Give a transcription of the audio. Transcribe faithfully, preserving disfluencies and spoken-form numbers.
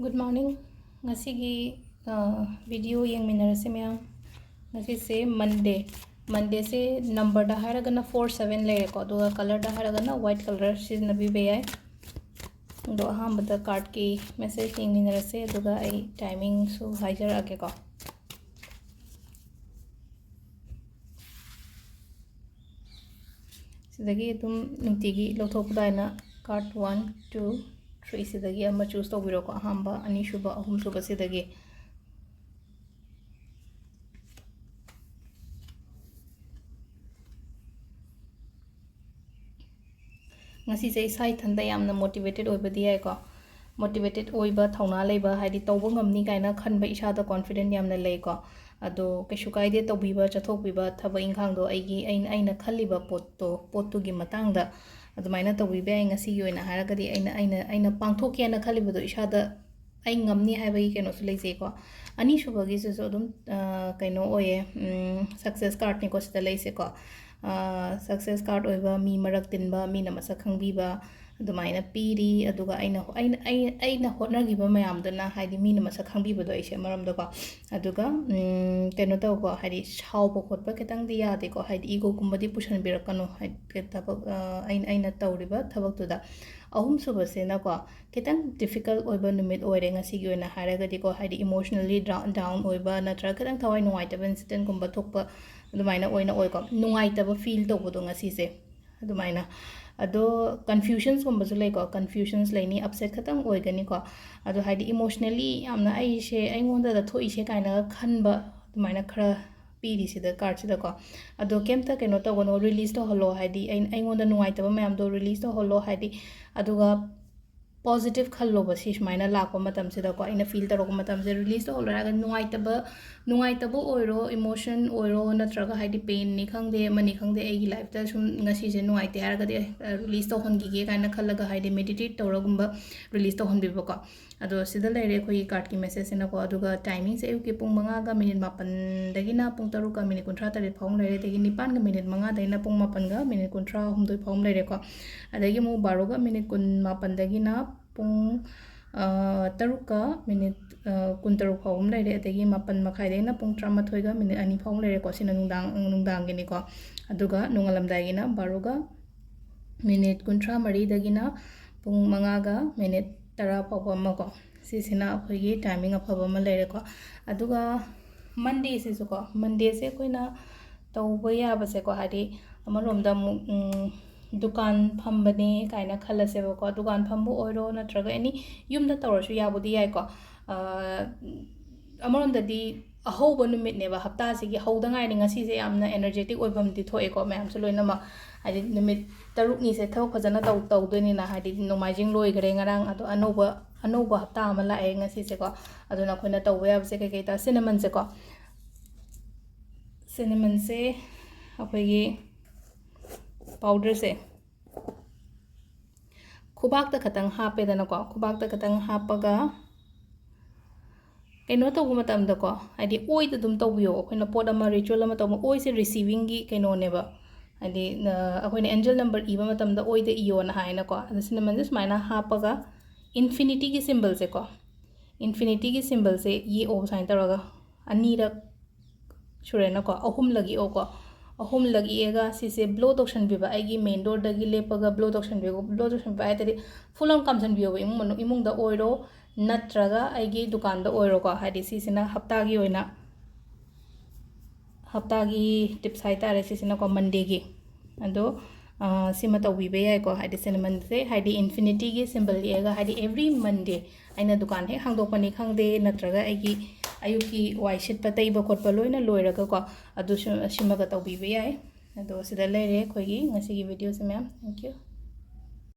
Good morning. ꯉꯁꯤꯒꯤ video ꯌꯦꯡꯃꯤꯟꯅꯔꯁꯤ ꯃꯌꯥꯝ꯫ ꯉꯁꯤꯁꯦ ꯃꯟꯗꯦ꯫ ꯃꯟꯗꯦꯁꯦ ꯅꯝꯕꯔꯗ ꯍꯥꯏꯔꯒꯅ ꯐꯣꯔ ꯁꯕꯦꯟ ꯂꯩꯔꯦꯀꯣ, ꯑꯗꯨꯒ ꯀꯂꯔꯗ ꯍꯥꯏꯔꯒꯅ ꯋꯥꯏꯠ ꯀꯂꯔ ꯁꯤꯖꯤꯟꯅꯕꯤꯕ ꯌꯥꯏ꯫ ꯑꯗꯣ ꯑꯍꯥꯟꯕꯗ ꯀꯥꯔꯠꯀꯤ ꯃꯦꯁꯦꯖ ꯌꯦꯡꯃꯤꯟꯅꯔꯁꯦ, ꯑꯗꯨꯒ ꯑꯩ ꯇꯥꯏꯃꯤꯡꯁꯨ ꯍꯥꯏꯖꯔꯛꯑꯒꯦꯀꯣ꯫ ꯁꯤꯗꯒꯤ ꯑꯗꯨꯝ ꯅꯨꯡꯇꯤꯒꯤ ꯂꯧꯊꯣꯛꯄꯗꯥꯏꯅ ꯀꯥꯔꯠ ꯋꯥꯟ, ꯇꯨ, ꯊ꯭ꯔꯤ ꯁꯤꯗꯒꯤ ꯑꯃ ꯆꯨꯁ ꯇꯧꯕꯤꯔꯣꯀꯣ꯫ ꯑꯍꯥꯟꯕ, ꯑꯅꯤꯁꯨꯕ, ꯑꯍꯨꯝꯁꯨꯕ ꯁꯤꯗꯒꯤ꯫ ꯉꯁꯤꯁꯦ ꯏꯁꯥ ꯏꯊꯟꯇ ꯌꯥꯝꯅ ꯃꯣꯇꯤꯚꯦꯇꯦꯠ ꯑꯣꯏꯕꯗꯤ ꯌꯥꯏꯀꯣ꯫ ꯃꯣꯇꯤꯚꯦꯇꯦꯠ ꯑꯣꯏꯕ, ꯊꯧꯅꯥ ꯂꯩꯕ, ꯍꯥꯏꯗꯤ ꯇꯧꯕ ꯉꯝꯅꯤ ꯀꯥꯏꯅ ꯈꯟꯕ, ꯏꯁꯥꯗ ꯀꯣꯟꯐꯤꯗꯦꯟ ꯌꯥꯝꯅ ꯂꯩꯀꯣ꯫ ꯑꯗꯣ ꯀꯩꯁꯨ ꯀꯥꯏꯗꯦ, ꯇꯧꯕꯤꯕ, ꯆꯠꯊꯣꯛꯄꯤꯕ, ꯊꯕꯛ ꯏꯪꯈꯥꯡꯗꯣ ꯑꯩꯒꯤ, ꯑꯩꯅ, ꯑꯩꯅ ꯈꯜꯂꯤꯕ ꯄꯣꯠꯇꯣ, ꯄꯣꯠꯇꯨꯒꯤ ꯃꯇꯥꯡꯗ ꯑꯗꯨꯃꯥꯏꯅ ꯇꯧꯕꯤꯕ ꯌꯥꯏ꯫ ꯉꯁꯤꯒꯤ ꯑꯣꯏꯅ ꯍꯥꯏꯔꯒꯗꯤ ꯑꯩꯅ, ꯑꯩꯅ, ꯑꯩꯅ ꯄꯥꯡꯊꯣꯛꯀꯦꯅ ꯈꯜꯂꯤꯕꯗꯣ ꯏꯁꯥꯗ ꯑꯩ ꯉꯝꯅꯤ ꯍꯥꯏꯕꯒꯤ ꯀꯩꯅꯣꯁꯨ ꯂꯩꯖꯩꯀꯣ꯫ ꯑꯅꯤꯁꯨꯕꯒꯤꯁꯤꯁꯨ ꯑꯗꯨꯝ, ꯑ, ꯀꯩꯅꯣ ꯑꯣꯏꯌꯦ, ꯎꯝ, ꯁꯛꯁꯦꯁ ꯀꯥꯔꯠꯅꯤꯀꯣ ꯁꯤꯗ ꯂꯩꯁꯦꯀꯣ꯫ ꯑ, ꯁꯛꯁꯦꯁ ꯀꯥꯔꯠ ꯑꯣꯏꯕ, ꯃꯤ ꯃꯔꯛ ꯇꯤꯟꯕ, ꯃꯤꯅ ꯃꯁꯛ ꯈꯪꯕꯤꯕ, ꯑꯗꯨꯃꯥꯏꯅ ꯄꯤꯔꯤ꯫ ꯑꯗꯨꯒ ꯑꯩꯅ, ꯑꯩꯅ, ꯑꯩ-, ꯑꯩꯅ ꯍꯣꯠꯅꯈꯤꯕ ꯃꯌꯥꯝꯗꯨꯅ, ꯍꯥꯏꯗꯤ, ꯃꯤꯅ ꯃꯁꯛ ꯈꯪꯕꯤꯕꯗꯣ ꯑꯩꯁꯦ ꯃꯔꯝꯗꯀꯣ꯫ ꯑꯗꯨꯒ, ꯎꯝ, ꯀꯩꯅꯣ ꯇꯧꯀꯣ, ꯍꯥꯏꯗꯤ, ꯁꯥꯎꯕ ꯈꯣꯠꯄ ꯈꯤꯇꯪꯗꯤ ꯌꯥꯗꯦꯀꯣ, ꯍꯥꯏꯗꯤ, ꯏꯒꯣꯒꯨꯝꯕꯗꯤ ꯄꯨꯁꯟꯕꯤꯔꯛꯀꯅꯨ, ꯍꯥꯏꯗꯤ, ꯊꯕꯛ, ꯑ, ꯑꯩꯅ, ꯑꯩꯅ ꯇꯧꯔꯤꯕ ꯊꯕꯛꯇꯨꯗ꯫ ꯑꯍꯨꯝꯁꯨꯕꯁꯤꯅꯀꯣ, ꯈꯤꯇꯪ ꯗꯤꯐꯤꯀꯜꯠ ꯑꯣꯏꯕ ꯅꯨꯃꯤꯠ ꯑꯣꯏꯔꯦ ꯉꯁꯤꯒꯤ ꯑꯣꯏꯅ ꯍꯥꯏꯔꯒꯗꯤꯀꯣ, ꯍꯥꯏꯗꯤ, ꯏꯃꯣꯁꯅꯦꯜꯂꯤ ꯗꯥꯎꯟ ꯑꯣꯏꯕ ꯅꯠꯇ꯭ꯔꯒ ꯈꯤꯇꯪ ꯊꯋꯥꯏ ꯅꯨꯡꯉꯥꯏꯇꯕ ꯏꯟꯁꯤꯗꯦꯟꯠꯀꯨꯝꯕ ꯊꯣꯛꯄ ꯑꯗꯨꯃꯥꯏꯅ ꯑꯣꯏꯅ ꯑꯣꯏꯀꯣ, ꯅꯨꯡꯉꯥꯏꯇꯕ ꯐꯤꯜ ꯇꯧꯕꯗꯣ ꯉꯁꯤꯁꯦ ꯑꯗꯨꯃꯥꯏꯅ꯫ ꯑꯗꯣ ꯀꯟꯐ꯭ꯌꯨꯖꯟꯁꯀꯨꯝꯕꯁꯨ ꯂꯩꯀꯣ, ꯀꯟꯐ꯭ꯌꯨꯖꯟꯁ ꯂꯩꯅꯤ, ꯑꯞꯁꯦꯠ ꯈꯤꯇꯪ ꯑꯣꯏꯒꯅꯤꯀꯣ꯫ ꯑꯗꯣ ꯍꯥꯏꯗꯤ ꯏꯃꯣꯁꯅꯦꯜꯂꯤ ꯌꯥꯝꯅ ꯑꯩꯁꯦ, ꯑꯩꯉꯣꯟꯗꯗ ꯊꯣꯛꯏꯁꯦ ꯀꯥꯏꯅꯒ ꯈꯟꯕ ꯑꯗꯨꯃꯥꯏꯅ ꯈꯔ ꯄꯤꯔꯤꯁꯤꯗ, ꯀꯥꯔꯠꯁꯤꯗꯀꯣ꯫ ꯑꯗꯣ ꯀꯩꯝꯇ ꯀꯩꯅꯣ ꯇꯧꯒꯅꯣ, ꯔꯤꯂꯤꯁ ꯇꯧꯍꯜꯂꯣ, ꯍꯥꯏꯗꯤ ꯑꯩ-, ꯑꯩꯉꯣꯟꯗ ꯅꯨꯡꯉꯥꯏꯇꯕ ꯃꯌꯥꯝꯗꯣ ꯔꯤꯂꯤꯁ ꯇꯧꯍꯜꯂꯣ, ꯍꯥꯏꯗꯤ꯫ ꯑꯗꯨꯒ ꯄꯣꯖꯤꯇꯤꯚ ꯈꯜꯂꯣꯕ, ꯁꯤ ꯁꯨꯃꯥꯏꯅ ꯂꯥꯛꯄ ꯃꯇꯝꯁꯤꯗꯀꯣ, ꯑꯩꯅ ꯐꯤꯜ ꯇꯧꯔꯛꯄ ꯃꯇꯝꯁꯤꯗ ꯔꯤꯂꯤꯁ ꯇꯧꯍꯜꯂꯣ ꯍꯥꯏꯔꯒ, ꯅꯨꯡꯉꯥꯏꯇꯕ, ꯅꯨꯡꯉꯥꯏꯇꯕ ꯑꯣꯏꯔꯣ, ꯏꯃꯣꯁꯟ ꯑꯣꯏꯔꯣ, ꯅꯠꯇ꯭ꯔꯒ ꯍꯥꯏꯗꯤ ꯄꯦꯟꯅꯤ ꯈꯪꯗꯦ, ꯑꯃꯅꯤ ꯈꯪꯗꯦ, ꯑꯩꯒꯤ ꯂꯥꯏꯐꯇ ꯁꯨꯝ ꯉꯁꯤꯁꯦ ꯅꯨꯡꯉꯥꯏꯇꯦ ꯍꯥꯏꯔꯒꯗꯤ, ꯑꯦ, ꯔꯤꯂꯤꯁ ꯇꯧꯍꯟꯈꯤꯒꯦ ꯀꯥꯏꯅ ꯈꯜꯂꯒ, ꯍꯥꯏꯗꯤ ꯃꯦꯗꯤꯇꯦꯠ ꯇꯧꯔꯒꯨꯝꯕ ꯔꯤꯂꯤꯁ ꯇꯧꯍꯟꯕꯤꯕꯀꯣ꯫ ꯑꯗꯣ ꯁꯤꯗ ꯂꯩꯔꯦ ꯑꯩꯈꯣꯏꯒꯤ ꯀꯥꯔꯠꯀꯤ ꯃꯦꯁꯦꯖꯁꯤꯅꯀꯣ꯫ ꯑꯗꯨꯒ ꯇꯥꯏꯃꯤꯡꯁꯦ ꯑꯌꯨꯛꯀꯤ ꯄꯨꯡ ꯃꯉꯥꯒ ꯃꯤꯅꯤꯠ ꯃꯥꯄꯟꯗꯒꯤꯅ ꯄꯨꯡ ꯇꯔꯨꯛꯀ ꯃꯤꯅꯤꯠ ꯀꯨꯟꯊ꯭ꯔꯥ ꯇꯔꯦꯠ ꯐꯥꯎ ꯑꯃ ꯂꯩꯔꯦ, ꯑꯗꯒꯤ ꯅꯤꯄꯥꯟꯒ ꯃꯤꯅꯤꯠ ꯃꯉꯥꯗꯒꯤꯅ ꯄꯨꯡ ꯃꯥꯄꯟꯒ ꯃꯤꯅꯤꯠ ꯀꯨꯟꯊ꯭ꯔꯥ ꯍꯨꯝꯗꯣꯏ ꯐꯥꯎ ꯑꯃ ꯂꯩꯔꯦꯀꯣ꯫ ꯑꯗꯒꯤ ꯑꯃꯨꯛ ꯕꯥꯔꯣꯒ ꯃꯤꯅꯤꯠ ꯀꯨꯟ ꯃꯥꯄꯟꯗꯒꯤꯅ ꯄꯨꯡ ꯇꯔꯨꯛꯀ ꯃꯤꯅꯤꯠ ꯀꯨꯟꯇꯔꯨꯛ ꯐꯥꯎꯕ ꯑꯃ ꯂꯩꯔꯦ, ꯑꯗꯒꯤ ꯃꯥꯄꯟ ꯃꯈꯥꯏꯗꯒꯤꯅ ꯄꯨꯡ ꯇꯔꯥꯃꯥꯊꯣꯏꯒ ꯃꯤꯅꯤꯠ ꯑꯅꯤ ꯐꯥꯎꯕ ꯂꯩꯔꯦꯀꯣ꯫ ꯁꯤꯅ ꯅꯨꯡꯗꯥꯡ, ꯅꯨꯡꯗꯥꯡꯒꯤꯅꯤꯀꯣ꯫ ꯑꯗꯨꯒ ꯅꯣꯡꯉꯥꯜꯂꯝꯗꯥꯏꯒꯤꯅ ꯕꯥꯔꯣꯒ ꯃꯤꯅꯤꯠ ꯀꯨꯟꯊ꯭ꯔꯥ ꯃꯔꯤꯗꯒꯤꯅ ꯄꯨꯡ ꯃꯉꯥꯒ ꯃꯤꯅꯤꯠ ꯇꯔꯥ ꯐꯥꯎꯕ ꯑꯃꯀꯣ꯫ ꯁꯤꯁꯤꯅ ꯑꯩꯈꯣꯏꯒꯤ timing ꯑꯐꯕ ꯑꯃ ꯂꯩꯔꯦꯀꯣ꯫ ꯑꯗꯨꯒ Mondayꯁꯤꯁꯨꯀꯣ, Mondayꯁꯦ ꯑꯩꯈꯣꯏꯅ ꯇꯧꯕ ꯌꯥꯕꯁꯦꯀꯣ, ꯍꯥꯏꯗꯤ ꯑꯃꯔꯣꯝꯗ ꯑꯃꯨꯛ, ꯎꯝ, ꯗꯨꯀꯥꯟ ꯐꯝꯕꯅꯦ ꯀꯥꯏꯅ ꯈꯜꯂꯁꯦꯕꯀꯣ꯫ ꯗꯨꯀꯥꯟ ꯐꯝꯕ ꯑꯣꯏꯔꯣ, ꯅꯠꯇ꯭ꯔꯒ ꯑꯦꯅꯤ ꯌꯨꯝꯗ ꯇꯧꯔꯁꯨ ꯌꯥꯕꯨꯗꯤ ꯌꯥꯏꯀꯣ꯫ ꯑ, ꯑꯃꯔꯣꯝꯗꯗꯤ ꯑꯍꯧꯕ ꯅꯨꯃꯤꯠꯅꯦꯕ, ꯍꯞꯇꯥꯁꯤꯒꯤ ꯍꯧꯗ ꯉꯥꯏꯔꯤ꯫ ꯉꯁꯤꯁꯦ ꯌꯥꯝꯅ energetic ꯑꯣꯏꯐꯝꯗꯤ ꯊꯣꯛꯑꯦꯀꯣ ꯃꯌꯥꯝꯁꯨ ꯂꯣꯏꯅꯃꯛ꯫ ꯍꯥꯏꯗꯤ ꯅꯨꯃꯤꯠ ꯇꯔꯨꯛꯅꯤꯁꯦ ꯊꯕꯛ ꯐꯖꯅ ꯇꯧ-, ꯇꯧꯗꯣꯏꯅꯤꯅ, ꯍꯥꯏꯗꯤ ꯅꯣꯡꯃꯥꯏꯖꯤꯡ ꯂꯣꯏꯈ꯭ꯔꯦ ꯉꯔꯥꯡ, ꯑꯗꯣ ꯑꯅꯧꯕ, ꯑꯅꯧꯕ ꯍꯞꯇꯥ ꯑꯃ ꯂꯥꯛꯑꯦ ꯉꯁꯤꯁꯦꯀꯣ꯫ ꯑꯗꯨꯅ ꯑꯩꯈꯣꯏꯅ ꯇꯧꯕ ꯌꯥꯕꯁꯦ ꯀꯩ ꯀꯩ ꯇ-, cinnamonꯁꯦꯀꯣ꯫ Cinnamonꯁꯦ ꯑꯩꯈꯣꯏꯒꯤ powderꯁꯦ ꯈꯨꯕꯥꯛꯇ ꯈꯇꯪ ꯍꯥꯞꯄꯦꯗꯅꯀꯣ, ꯈꯨꯕꯥꯛꯇ ꯈꯇꯪ ꯍꯥꯞꯄꯒ ꯀꯩꯅꯣ ꯇꯧꯕ ꯃꯇꯝꯗꯀꯣ, ꯍꯥꯏꯗꯤ ꯑꯣꯏꯗ ꯑꯗꯨꯝ ꯇꯧꯕꯤꯌꯣ꯫ ꯑꯩꯈꯣꯏꯅ ꯄꯣꯠ ꯑꯃ, ritual ꯑꯃ ꯇꯧꯕ, ꯑꯣꯏꯁꯦ receivingꯒꯤ ꯀꯩꯅꯣꯅꯦꯕ, ꯍꯥꯏꯗꯤ, ꯑ, ꯑꯩꯈꯣꯏꯅ angel number ꯏꯕ ꯃꯇꯝꯗ ꯑꯣꯏꯗ ꯏꯌꯣꯅ ꯍꯥꯏꯅꯀꯣ꯫ ꯑꯗꯣ cinnamonꯁꯦ ꯁꯨꯃꯥꯏꯅ ꯍꯥꯞꯄꯒ infinityꯒꯤ symbolꯁꯦꯀꯣ, infinityꯒꯤ symbolꯁꯦ ꯌꯦꯛꯑꯣ ꯁꯨꯃꯥꯏꯅ ꯇꯧꯔꯒ ꯑꯅꯤꯔꯛ ꯁꯨꯔꯦꯅꯀꯣ, ꯑꯍꯨꯝꯂꯛ ꯌꯦꯛꯑꯣꯀꯣ꯫ ꯑꯍꯨꯝꯂꯛ ꯌꯦꯛꯑꯒ ꯁꯤꯁꯦ blow ꯇꯧꯁꯟꯕꯤꯕ, ꯑꯩꯒꯤ main doorꯗꯒꯤ ꯂꯦꯞꯄꯒ blow ꯇꯧꯁꯟꯕꯤꯌꯣ꯫ Blow ꯇꯧꯁꯟꯕꯤꯕ ꯍꯥꯏ ꯇꯥꯔꯗꯤ full ꯑꯃ ꯀꯥꯝꯁꯟꯕꯤꯌꯣꯕ, ꯏꯃꯨꯡ ꯃꯅꯨꯡ, ꯏꯃꯨꯡꯗ ꯑꯣꯏꯔꯣ ꯅꯠꯇ꯭ꯔꯒ ꯑꯩꯒꯤ ꯗꯨꯀꯥꯟꯗ ꯑꯣꯏꯔꯣꯀꯣ꯫ ꯍꯥꯏꯗꯤ ꯁꯤꯁꯤꯅ ꯍꯞꯇꯥꯒꯤ ꯑꯣꯏꯅ, ꯍꯞꯇꯥꯒꯤ tips ꯍꯥꯏ ꯇꯥꯔꯦ ꯁꯤꯁꯤꯅꯀꯣ, Mondayꯒꯤ꯫ ꯑꯗꯣ, ꯑ, ꯁꯤꯃ ꯇꯧꯕꯤꯕ ꯌꯥꯏꯀꯣ꯫ ꯍꯥꯏꯗꯤ cinnamonꯁꯦ, ꯍꯥꯏꯗꯤ infinityꯒꯤ symbol ꯌꯦꯛꯑꯒ, ꯍꯥꯏꯗꯤ every Monday ꯑꯩꯅ ꯗꯨꯀꯥꯟ ꯍꯦꯛ ꯍꯥꯡꯗꯣꯛꯄꯅꯤ ꯈꯪꯗꯦ, ꯅꯠꯇ꯭ꯔꯒ ꯑꯩꯒꯤ ꯑꯌꯨꯛꯀꯤ ꯋꯥꯏ ꯁꯤꯠꯄ ꯇꯩꯕ ꯈꯣꯠꯄ ꯂꯣꯏꯅ ꯂꯣꯏꯔꯒꯀꯣ, ꯑꯗꯨꯁꯨ ꯁꯤꯃꯒ ꯇꯧꯕꯤꯕ ꯌꯥꯏ꯫ ꯑꯗꯣ ꯁꯤꯗ ꯂꯩꯔꯦ ꯑꯩꯈꯣꯏꯒꯤ ꯉꯁꯤꯒꯤ videoꯁꯦ ꯃꯌꯥꯝ꯫ Thank you꯫